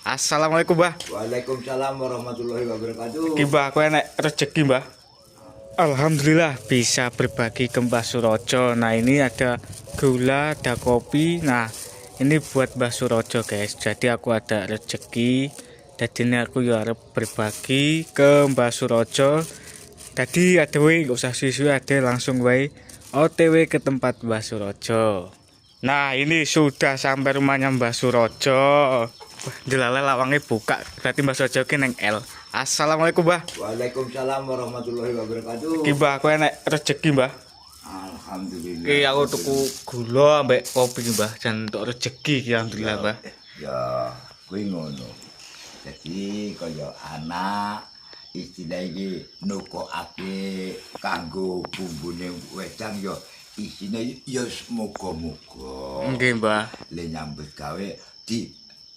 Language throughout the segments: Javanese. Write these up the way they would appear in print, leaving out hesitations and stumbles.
Assalamualaikum, Mbah. Waalaikumsalam warahmatullahi wabarakatuh. Iki, Mbah, aku enek rezeki, Mbah. Alhamdulillah bisa berbagi ke Mbah Surojo. Nah, ini ada gula, ada kopi. Nah, ini buat Mbah Surojo, guys. Jadi aku ada rezeki. Jadi ini aku ya arep berbagi ke Mbah Surojo. Tadi ada we, nggak usah suwe-suwe, ada langsung wae OTW ke tempat Mbah Surojo. Nah, ini sudah sampai rumahnya Mbah Surojo. Wah, delala lawangnya buka. Berarti Mbah Surojo ki neng L. Assalamualaikum, Mbah. Waalaikumsalam warahmatullahi wabarakatuh. Iki, Mbah, aku enek rezeki, Mbah. Alhamdulillah. Iki aku tuku gula ambek kopi, Mbah. Jan entuk rezeki iki, alhamdulillah, Mbah. Ya, kuwi ngono. Jadi kaya anak istilah iki nukokake kanggo bumbune wedang ya isine ya muga-muga. Nggih, Mbah. Le nyambut gawe di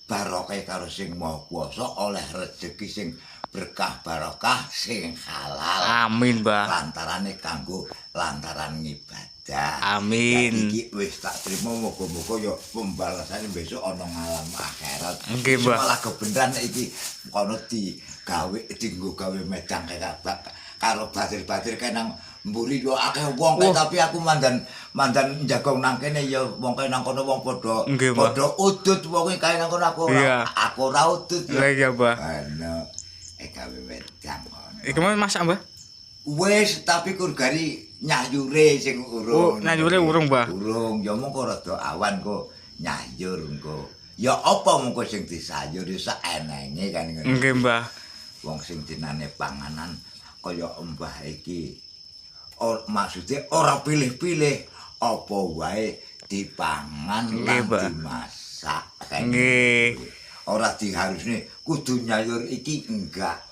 barokah karo sing Maha Kuwasa oleh rezeki sing berkah barokah sing halal. Amin, Mbah. Lantarane kanggo lantaran ngibadah. Amin. Lah, iki wis tak trimo, muga-muga ya pembalasane besok ana ngalam akhirat. Nggih, Mbah. Malah kebenaran iki kono digawe dienggo gawe medang kaya karo batir-batir kae nang mburi yo akeh wong kae, tapi aku mandan mandan jagong nang kene ya wong kae nang kono wong padha Nggih, Mbah. padha udut wong kae nang kono, aku ora aku ora udut ya. Lah iya, Mbah. Ana gawe wedang kono. Iki mau masak, Mbah? Wis, tapi kur gari nyayure sing urung. Oh, nyayure urung, Mbah. Urung, ya mengko rada awan kok nyayur engko. Ya apa mengko sing disayur ya sak enenge kan ngono. Nggih, Mbah. Wong sing jenenge panganan kaya mbah iki. Or, maksudnya ora pilih-pilih, apa wae dipangan Nggih, lan Mbah. dimasak kan. Nggih. Ora diharusne kudu nyayur iki, enggak.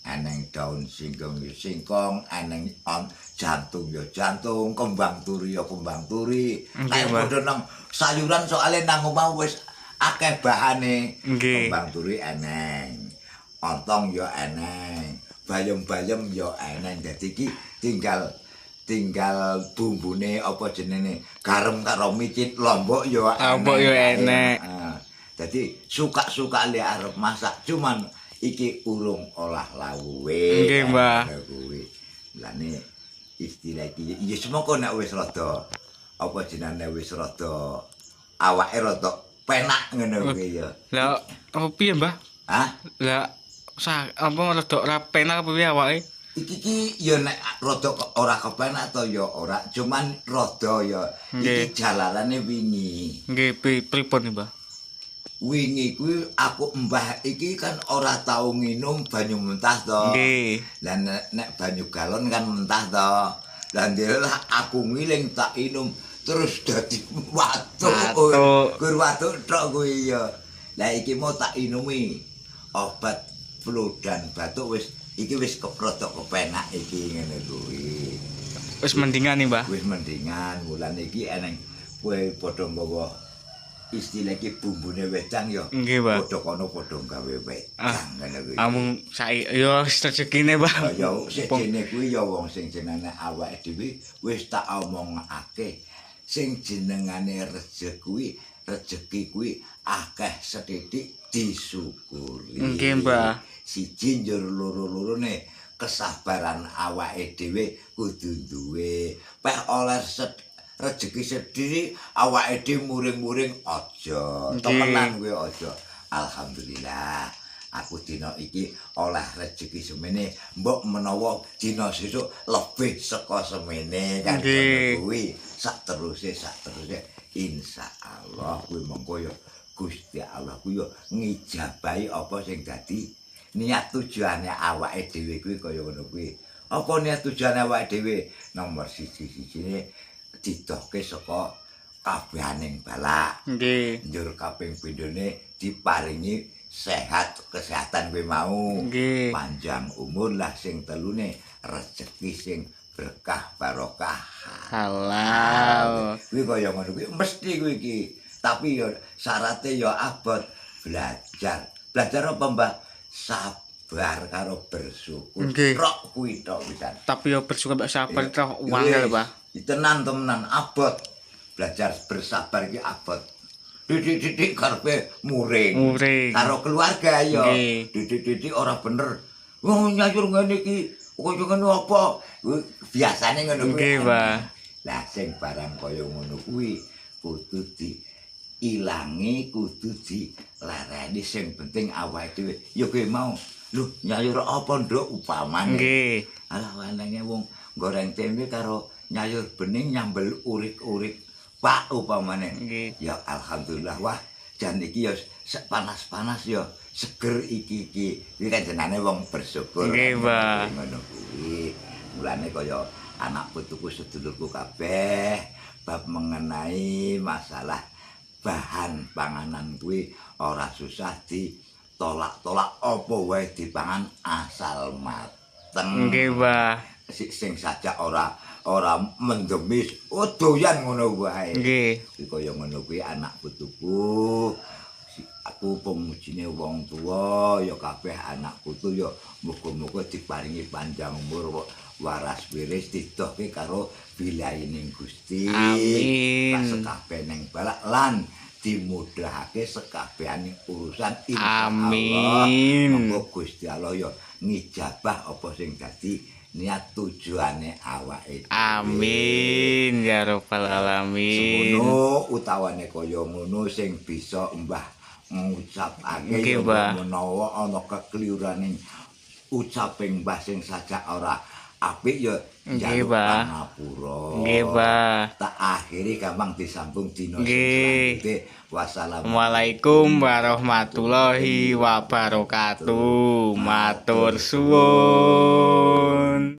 Eneng daun singkong ya singkong, eneng on jantung ya jantung, kembang turi ya kembang turi. Nggih, Nek Mbah. padha nang sayuran soalnya nang omah wis akeh bahane. Nggih. Kembang turi eneng, ontong ya eneng, bayem-bayem ya eneng. Dadi iki tinggal tinggal bumbune apa jenenge garam karo micin, lombok ya Lombok ya enek. Heeh. Dadi suka-suka le arep masak, cuman iki urung olah lawuhe. Nggih, Mbah. Ngono kuwi. Lane istilah iki ya semoga nek wis rada apa jenenge wis rada awake rada penak ngono kuwi ya. Lah apa piye, Mbah? Hah? Lah sa apa rada ora penak apa piye awake? Iki ki ya nek rada ora kepenak to ya ora, cuman rada ya iki jalarane wingi. Nggih, pripun, Mbah? Wingi kuwi aku mbah iki kan ora tau nginum banyu mentah to. Nggih. Lah nek banyu galon kan mentah to. Lah ndilalah aku ngiling tak inum terus dadi watuk. Watuk. Gur watuk tok kuwi ya. Lah iki mau tak inumi obat flu dan batuk, wis iki wis keprotok kepenak iki ngene kuwi. Wis mendingan nih, Mbah. Wis mendingan, mulane iki eneng kowe padha nggawa istilah iki bumbune wedang ya. Nggih, Mbah. Padha kono padha gawe wedang ngono kuwi. Amung sai ya wis rezekine, Mbah. Ya sejene kuwi ya wong sing jenenge awake dhewe wis tak omongake sing jenengane rezeki kuwi, rezeki kuwi akeh sethithik disyukuri. Nggih, Mbah. Siji njur loro-lorone kesabaran awake dhewe kudu duwe. Peh oleh rezeki sendiri awake dhewe muring-muring aja. Temenan kuwi aja. Alhamdulillah. Aku dina iki oleh rezeki semene, mbok menawa dina sesuk lebih saka semene kan ngono kuwi. Sak teruse sak teruse insyaallah kuwi mongko ya Gusti Allah kuwi ya ngijabahi apa sing dadi niat tujuane awake dhewe kuwi kaya ngono kuwi. Apa niat tujuane awake dhewe? Nomor siji-sijine didohke saka kabehaning balak. Nggih. Njur kaping pindhone diparingi sehat, kesehatan kuwi mau. Nggih. Panjang umur, lah sing telune rezeki sing berkah barokah Halal. Kuwi kaya ngono kuwi mesti kuwi iki. Tapi ya syaratnya ya abot belajar. Belajar apa, Mbah? Sabar karo bersyukur. Nggih. Tok kuwi tok pisan. Tapi yo bersyukur mbek sabar tok wangel, Mbah. Tenan temenan abot. Belajar bersabar iki abot. Didik-didik karepe muring. Muring. Karo keluarga ya. Nggih. Didik-didik ora bener. Wong nyayur ngene iki, kaya ngono apa? Biasane ngono kuwi. Nggih, Mbah. Lah sing barang kaya ngono kuwi kudu diilangi, kudu dilereni, sing penting awake dhewe. Ya kowe mau, lho nyayur apa nduk upamane? Nggih. Alah wanenge wong goreng tempe karo nyayur bening nyambel urik-urik Pak upamane. Nggih. Ya alhamdulillah, wah jan iki ya panas-panas ya seger iki iki. Iki kan jenenge wong bersyukur. Nggih, Mbah. Ngono kuwi. Mulane kaya anak putuku sedulurku kabeh bab mengenai masalah bahan panganan kuwi ora susah ditolak-tolak, apa wae dipangan asal mateng. Nggih, Mbah. Sing sajak ora ora mendemis, oh doyan ngono wae. Nggih. Kuwi kaya ngono kuwi anak putuku. Aku pemujine wong tuwa ya kabeh anak putu ya muga-muga diparingi panjang umur, waras wiris, didohke karo bilahining Gusti. Amin. Sekabeh ning balak lan dimudahake sekabehane urusan insyaallah. Amin. Monggo Gusti Allah ya ngijabah apa sing dadi niat tujuane awake dhewe. Amin ya rabbal alamin. Semono utawane kaya ngono sing bisa Mbah ngucapake Nggih, ya Mbah. menawa ana keklirane ucaping Mbah sing sajak ora apik ya Nggih, njaluk Mbah. pangapura. Nggih, Mbah. Tak akhiri gampang disambung dina sing Nggih. selanjutnya. Wassalamualaikum Assalamualaikum warahmatullahi wabarakatuh. Matur suwun.